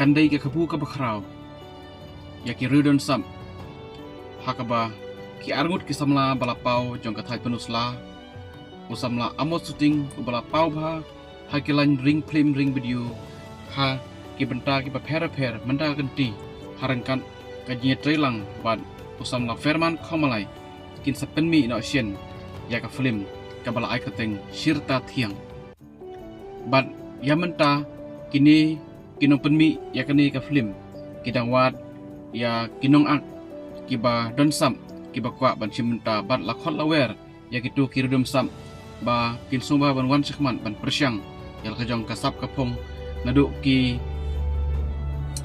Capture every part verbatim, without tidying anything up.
Dei ka kabu kaba khraw ïa ki riew don sap ha kaba ki arngut ki samla ba la paw jong ka thaiñ Pynursla, u samla Amos Suting uba la paw bha ha ki lain ring phlim ring video ha ki bynta kiba pher pher mynta ka kynti ha ryngkat ka jingïatreilang bad u samla Ferman Khongmalai kin sa pynmih noh shen ïa ka phlim kaba la ai kyrteng Shirta Thiang. Bad ïa mynta kine ki nongpynmih ïa kane ka phlim ki dang wad ïa ki nongak kiba don sap kiba kwah ban shim bynta bad la khot la wer ïa kito ki riew don sap ba kin sngewbha ban wan shakhmat ban pyrshang ïa la ka jong ka sap ka phong naduh ki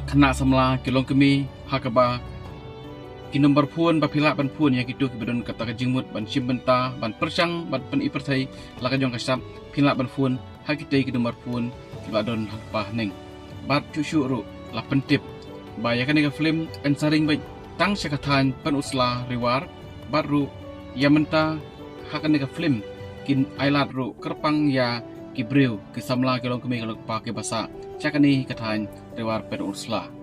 khynnah samla ki longkmie ha kaba ki number phone ba phi lah ban phone ïa kito kiba don kata ka jingmut ban shim bynta ban pyrshang ban pyni pyrthei la ka jong ka sap, phi lah ban phone ha kitei ki number phone kiba don ha kpa haneng. Bad shuh shuh ruh la pyntip ba ïa kane ka phlim yn sa ring beit tang sha ka thaiñ Pynursla Ri War bad ruh ïa mynta ha kane ka phlim kin ai lad ruh kyrpang ïa ki briew ki samla ki longkmie ki longkpa kiba sah sha kane ka thaiñ Ri War Pynursla.